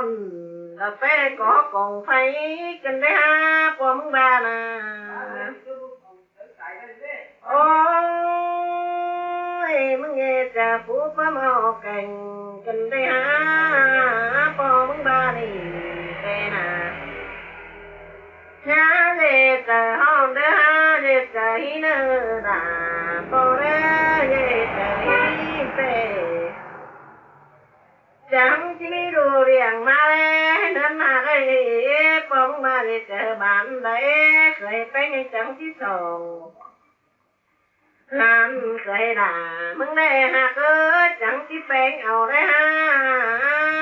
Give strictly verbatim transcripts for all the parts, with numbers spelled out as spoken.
ꞌnặn, ꞌlẹo ꞌpẹ có cỏng phay căn đé hả, ꞌpo ꞌmứng ꞌva ꞌnạ. Ôi, ꞌmứng ꞌdệt chaư pú ꞌpá ꞌmo keng căn đé hả, ꞌpo ꞌmứng ꞌva ꞌnị ꞌtẹ ꞌnạ. Nhá ꞌdệt chaư ꞌhọn đé hả, ꞌdệt chaư hí ꞌnớ đa, ꞌpo đé ꞌdệt chaư hí ꞌtẹ. Chắng ꞌchí ꞌmí đu ꞌliệng ꞌmá ꞌlé, ꞌnớn ꞌmá ꞌlé, ꞌpo ꞌmứng ꞌva ꞌdệt chaư bản đa, khửa ꞌpéng chắng ꞌchí sỏng. Lăn khửa đa, ꞌmứng đé hả ꞌcọ, chắng ꞌchí ꞌpéng au đé hả,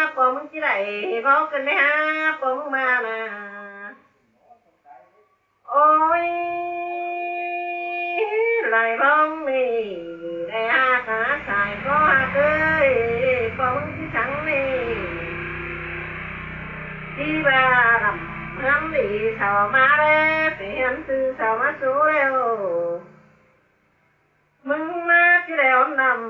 ꞌpo ꞌmứng ꞌchí đảy bók căn đé hả, ꞌpo ꞌmứng ꞌva ꞌnạ. Ôi, lai bóng ꞌnị, đảy hả cá sai có hả ꞌcới, ꞌpo ꞌmứng ꞌchí chắng ꞌnị. ꞌChí ꞌva đăm ꞌhướn đi sau ꞌmá đé, phi ꞌhướn ꞌtứ sau ꞌmá sú ꞌlẹo. ꞌMứng ꞌmá ꞌchí đảy ón đăm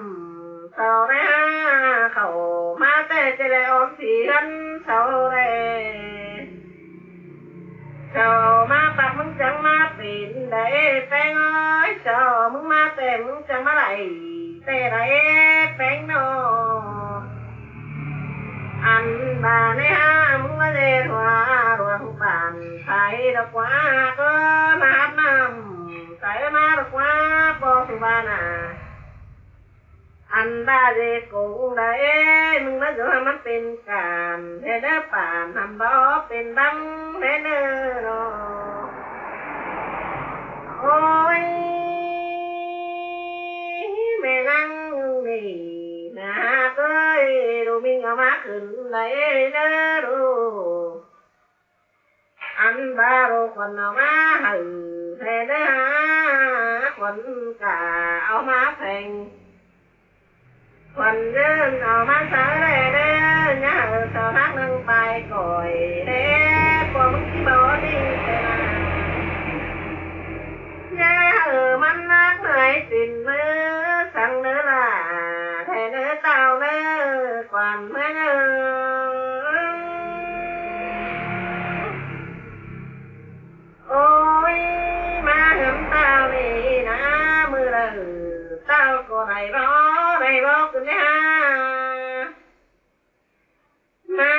sau đé hả, khảu ꞌmá ꞌtẹ ꞌchí đảy ón phi ꞌhướn sau đé. Sau ꞌmá ꞌpặp ꞌmứng chắng ꞌmá pên đảy ꞌpéng ơi, sau ꞌmứng ꞌmá ꞌtẹ ꞌmứng chắng ꞌmá đảy ꞌtẹ đảy ꞌpéng ꞌnọ. Ăn ꞌva ꞌnị hả, ꞌmứng ꞌmá ꞌdệt hua luông bản phay đa ꞌquá, ꞌcọ ꞌmá hắp ꞌnặm tai ꞌmá đa ꞌquá, ꞌpo su ꞌva ꞌnạ. Ăn ꞌva ꞌdệt cúng đảy, ꞌmứng ꞌmá dú hả ꞌmắn pên cản, ꞌtẹ ꞌnớ bản hẳn báu pên băng ꞌtẹ ꞌnớ ꞌnọ. Ôi, ꞌme ꞌnăng ꞌnị ꞌnạ ꞌcới, đu ꞌminh au ꞌmá khửn đảy ꞌnớ đu. Ăn ꞌva đu khuôn au ꞌmá hảư ꞌtẹ ꞌnớ hả, khuôn ca au ꞌmá pheng. Khuôn ꞌdớn au ꞌmá sáư đảy ꞌnớ, ꞌnhá hảư sau ꞌnắc ꞌnưng pay khỏi đảy, ꞌpo ꞌmứng ꞌchí báu đi ꞌtẹ ꞌnạ. ꞌNhá hảư ꞌmắn ꞌnắc ꞌnọi tin ꞌnớ, săng ꞌnớ lả ꞌtẹ ꞌnớ, tao ꞌnớ, quan ꞌmá ꞌnớ. Ôi, ꞌmá ꞌhướn tao ꞌnị ꞌnạ, ꞌmự đaư tao ꞌcọ đảy báu, đảy báu cứn đé hả. ꞌMá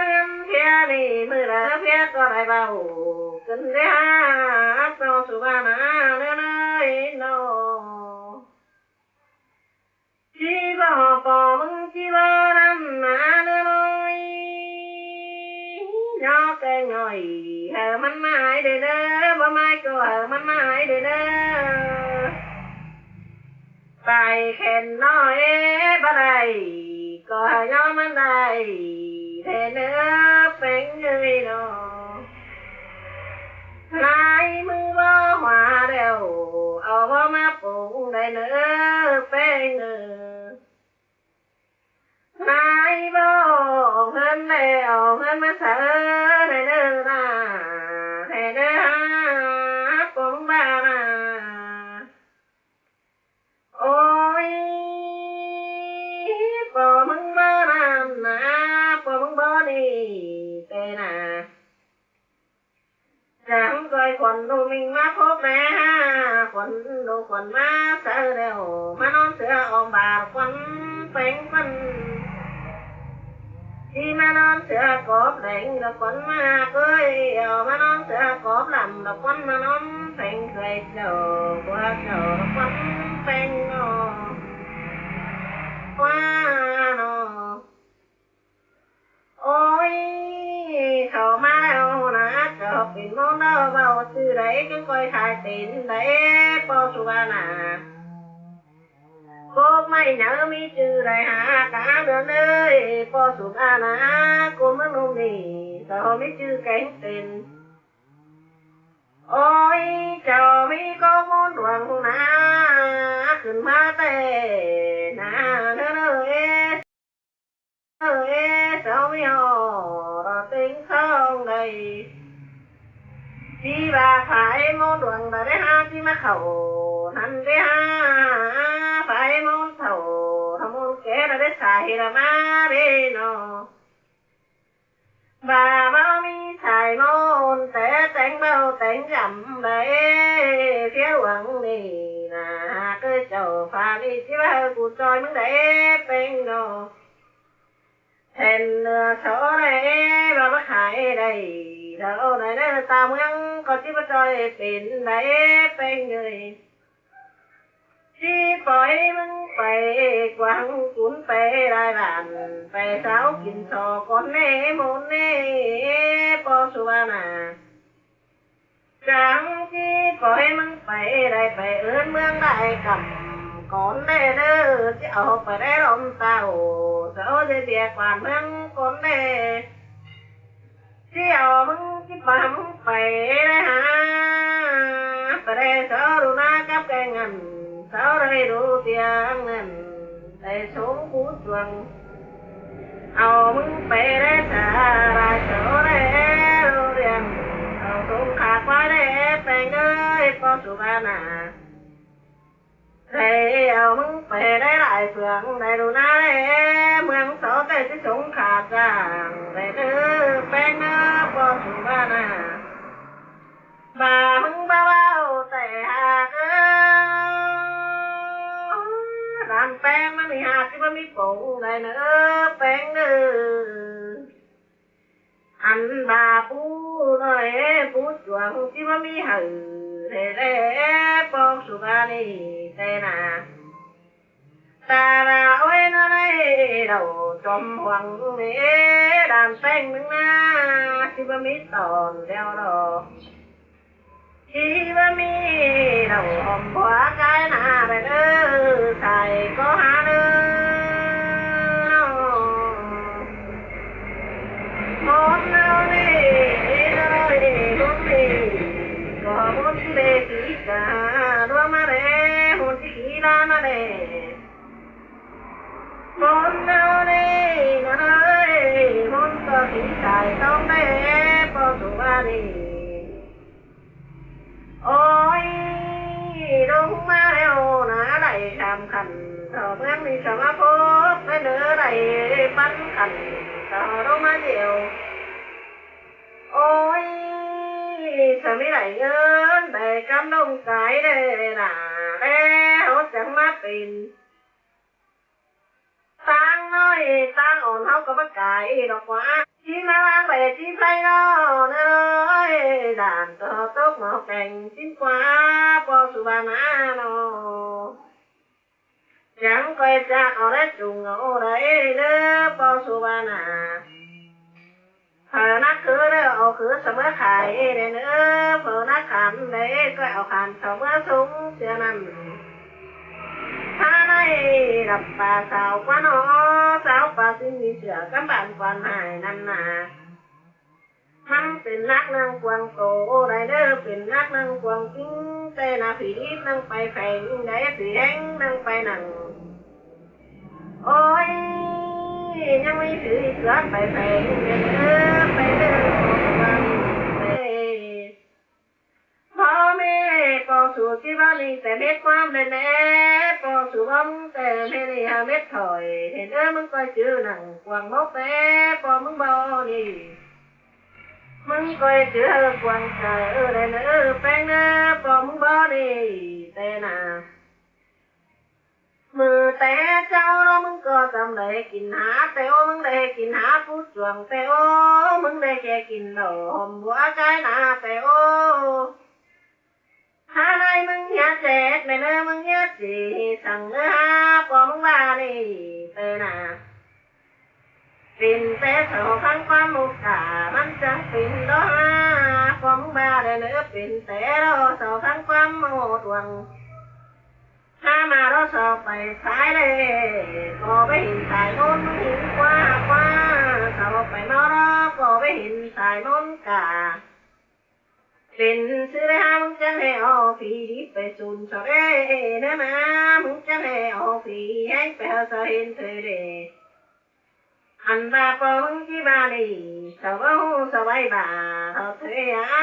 ꞌhướn ꞌphía ꞌnị, ꞌmự đaư ꞌphía ꞌcọ đảy báu cứn đé hả, ꞌpo su ꞌva ꞌnạ ꞌnớ ꞌnọi ꞌnọ. ꞌChí báu ꞌpo ꞌmứng ꞌchí báu ꞌnặn ꞌnạ ꞌnớ ꞌnọi. ꞌNhó ꞌteng ꞌnọi hảư ꞌmắn ꞌmá ải đảy ꞌnớ, báu ꞌmá ải ꞌcọ hảư ꞌmắn ꞌmá ải đảy ꞌnớ. Pay khen ꞌnọi báu đảy, ꞌcọ hảư ꞌnhó ꞌmắn đảy ꞌtẹ ꞌnớ, ꞌpéng ơi ꞌnọ. Lai ꞌmự báu hua đẻo, au báu ꞌmá pông đảy ꞌnớ, ꞌpéng ơi. Lai báu au ꞌhướn đảy, au ꞌhướn ꞌmá sáư đảy ꞌnớ ꞌnạ, ꞌtẹ ꞌnớ hả, ꞌpo ꞌmứng ꞌva ꞌnạ. Ôi, ꞌpo ꞌmứng báu ꞌnặn ꞌnạ, ꞌpo ꞌmứng báu ꞌnị ꞌtẹ ꞌnạ. Chắng ꞌcoi khuôn đu ꞌminh ꞌmá phốp ꞌnạ, khuôn đu khuôn ꞌmá sáư đẻo, ꞌmá ꞌnón sia ôm bả khuôn ꞌpéng khuôn. ꞌChí ꞌmá ꞌnón sia cóp leng đa khuôn ꞌmá ꞌcới, au ꞌmá ꞌnón sia cóp lăm đa khuôn, ꞌmá ꞌnón pheng khơi chảu, ꞌpưa chảu đa khuôn ꞌpéng ꞌnọ. ꞌQuá ꞌnọ. Ôi, sau ꞌmá ꞌlẹo ꞌnạ, chảu pên ꞌmôn ꞌnọ báu ꞌchư đảy, chắng ꞌcoi khai tên đảy, ꞌpo su ꞌva ꞌnạ. Cốc ꞌmạy nháư ꞌmí ꞌchư đảy hả cá ꞌnớ ꞌnới, ꞌpo su ꞌva ꞌnạ, ꞌcốn ꞌmướng ꞌnặn ꞌnị, sau ꞌmí ꞌchư kéng tên. Ôi, chảu ꞌmí cốc ꞌmôn đuông ꞌnạ, khửn ꞌmá ꞌtẹ ꞌnạ ꞌnớ ꞌnới. Ơ, sau ꞌmí ꞌhọ đa ꞌtếng song đảy. ꞌChí ꞌva phái ꞌmôn đuông đa đảy hả ꞌchí ꞌmá khảu ꞌnặn đảy hả, phái ꞌmôn thảu, thảu ꞌmôn ké đa đảy sai đa ꞌmá đảy ꞌnọ. ꞌnhắng dăm đảy, ꞌtía uống ꞌnị ꞌnạ, ꞌcứ Chảu Pua ꞌPhạ ꞌnị ꞌchí ꞌva ꞌhứ ꞌcụ ꞌchoi ꞌmứng đảy, ꞌpéng ꞌnọ. Then ꞌnưa sau đảy, ꞌva báu khai đảy, sau đảy ꞌnớ ta ꞌmướng ꞌcọ ꞌchí báu ꞌchoi pên đảy, ꞌpéng ꞌnị. ꞌChí poi ꞌmứng pay quảng cún pay lai bản, pay sáu kin so cón ꞌnị ꞌmôn ꞌnị, ꞌpo su ꞌva ꞌnạ. Chắng ꞌchí poi ꞌmứng pay đảy, pay ứn ꞌmướng đảy căm cón đảy ꞌnớ, ꞌchí au pay đảy lom tao, sau ꞌdệt ꞌviạk bản ꞌmướng cón đảy. ꞌChí au ꞌmứng ꞌchí păm pay đảy hả, pay đảy sau đu ꞌná cắp ꞌkeng ăn, sau đảy đu ꞌtiếng ăn, đảy sống pú chuông. Au ꞌmứng pay đảy sa lai sau đảy đu ꞌtiếng, au sống khả ꞌquái đảy, ꞌpéng ꞌnớ, ꞌpo su ꞌva ꞌnạ. Đảy au ꞌmứng pay đảy lai phượng đảy đu ꞌná đảy, ꞌmướng sau ꞌtẹ ꞌchí sống khả chang đảy ꞌnớ, ꞌpéng ꞌnớ, ꞌpo su ꞌva ꞌnạ. ꞌVa ꞌmứng báu ꞌvạu ꞌtẹ hák ꞌnớ, đam ꞌpéng ꞌmắn ꞌnị hák ꞌchí báu ꞌmí pông đảy ꞌnớ, ꞌpéng ꞌnớ. Ăn ꞌva pú ꞌnọi pú chuông ꞌchí báu ꞌmí hảư đảy ꞌlé, ꞌpo su ꞌva ꞌnị ꞌtẹ ꞌnạ. Ta ꞌva ối ꞌnọ đảy, đảu chom huang ꞌnị, đam ꞌpéng ꞌmứng ꞌná ꞌchí báu ꞌmí tỏn ꞌlẹo lo. ꞌChí báu ꞌmí đảu hom bua cai ꞌnạ đảy ꞌnớ, sai ꞌcọ hả ꞌnớ. ꞌMôn ꞌnọ ꞌnị, ꞌnị ꞌnọi, ꞌmôn ꞌnị ꞌcọ ꞌmôn ꞌchí đảy kí ca ꞌlúa ꞌmá đảy, ꞌmôn ꞌchí kí ꞌlá ꞌmá đảy. ꞌMôn ꞌnọ ꞌnị ꞌnọ ꞌnọi, ꞌmôn ꞌcọ kí sai tỏng đảy, ꞌpo su ꞌva ꞌnị. Ôi, ꞌlống ꞌmá ꞌlẹo ꞌnạ, đảy kham khăn, thỏ ꞌmướng ꞌnị sa ꞌmá phốp đảy ꞌnớ, đảy păn khăn, thỏ ꞌlống ꞌmá điêu. Ôi, sa ꞌmí đảy ꞌngớn, đảy cắm ꞌlống cai đảy ꞌnạ, ꞌlé hảư chắng ꞌmá pên ꞌtáng ꞌnọi ꞌtáng ón ꞌháu ꞌcọ báu cai đảy ꞌquá. ꞌChí ꞌmá ꞌváng đảy ꞌchí ꞌpháy ꞌnọ ꞌnớ ꞌnọi, đản ꞌtọ tốc máư peng ꞌchí ꞌquá, ꞌpo su ꞌva ꞌnạ ꞌnọ. Chắng ꞌcoi chák au đảy chung au đảy ꞌnớ, ꞌpo su ꞌva ꞌnạ. Phaư nắc khứ ꞌnớ au khứ sa ꞌmứa khai đảy ꞌnớ, phaư nắc khảm đảy ꞌcoi au khảm sa ꞌmứa sống sia ꞌnặn. Hák ꞌnọi đăm pa sau ꞌquá ꞌnọ, sau pa ꞌsịn ꞌmí sửa cắm bản quan hại ꞌnặn ꞌnạ. ꞌMắn pên nắc ꞌnăng cuông tô đảy ꞌnớ, pên nắc ꞌnăng cuông ꞌkính, ꞌtẹ ꞌnạ Phi-ꞌlíp ꞌnăng pay pheng đảy, Phi-ꞌhéng ꞌnăng pay nẳng. Ôi, ꞌnhắng ꞌmí thứ ꞌchí ꞌlón pay pheng đảy ꞌnớ, pay ꞌnớ. Báu ꞌmí, ꞌpo su ꞌchí báu ꞌnị ꞌtẹ mết ꞌquám đảy ꞌnớ, ꞌpo su báu ꞌmí ꞌtẹ mết ꞌnị hả mết thỏi, hên ꞌnớ ꞌmứng ꞌcoi chứ nẳng cuông mốc ꞌtẹ, ꞌpo ꞌmứng báu ꞌnị. ꞌMứng ꞌcoi chứ cuông chaư đảy ꞌnớ, ꞌpéng ꞌnớ, ꞌpo ꞌmứng báu ꞌnị ꞌtẹ ꞌnạ. ꞌMự té ꞌchạu ꞌló ꞌmứng ꞌcọ chăm đảy kin hả ꞌtẹ ꞌô, ꞌmứng đảy kin hả pú chuông ꞌtẹ ꞌô, ꞌmứng đảy ké kin đảu hom bua cai ꞌnạ ꞌtẹ ꞌô. Hả ꞌnọi ꞌmứng ꞌnhá chết ꞌnị ꞌnớ, ꞌmứng ꞌnhá ꞌchí săng ꞌnớ hả, ꞌpo ꞌmứng ꞌva ꞌnị ꞌtẹ ꞌnạ. Pên té sau khắng ꞌquám ꞌmột cả, ꞌmắn chắng pên đó hả, ꞌpo ꞌmứng ꞌva đảy ꞌnớ, pên té đó sau khắng ꞌquám ꞌmột uông. Hả ꞌmá đó sau pay sai đảy, ꞌcọ báu hên sai ꞌmôn, ꞌmứng hên ꞌquá ꞌquá, sau pay ꞌmá đó ꞌcọ báu hên sai ꞌmôn cả. Pên ꞌsứ đảy hả ꞌmứng chắng ꞌhê au Phi-ꞌlíp pay sun sau đảy ꞌnớ ꞌnạ, ꞌmứng chắng ꞌhê au Phi-ꞌhéng pay hảư sau hên thuê đảy. Ăn ꞌva ꞌpo ꞌmứng ꞌchí ꞌva ꞌnị, sau báu ꞌhụ sau bai ba, sau thuê hả